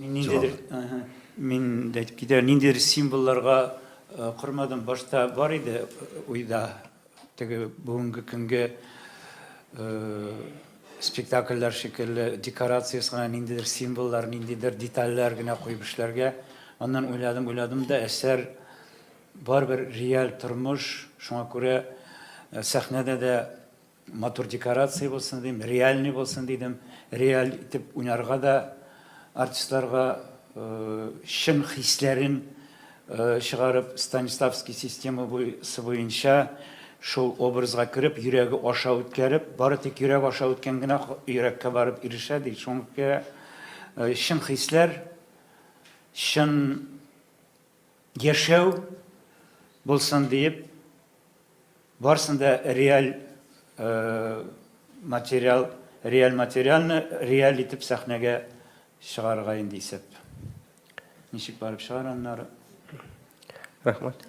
Мин ниндидер, мин дә әйтеп китәм, ниндидер символларга кормадым. Башта бар иде уйда теге бүгенге көнге спектакльләр шикелле декорациясе гына ниндидер символлар, ниндидер детальләр генә куеп эшләргә. Аннан уйладым, уйладым да, әсәр барыбер реаль тормыш, шуңа күрә сәхнәдә дә Матур декорация булсын дим, реальный булсын дидем. Реаль итеп уйнарга да артистларга чын хисләрен чыгарып, Станиславский системасы буенча шул образга кереп, йөрәге аша үткәреп, бары тик йөрәк аша үткән генә йөрәккә барып ирешә ди. Шуңа күрә чын хисләр, чын яшәү булсын диеп, Барсын да реаль материал, реаль материалны реаль итеп сәхнәгә чыгарырга инде исәп. Ничек барып чыгар аннары? Рәхмәт.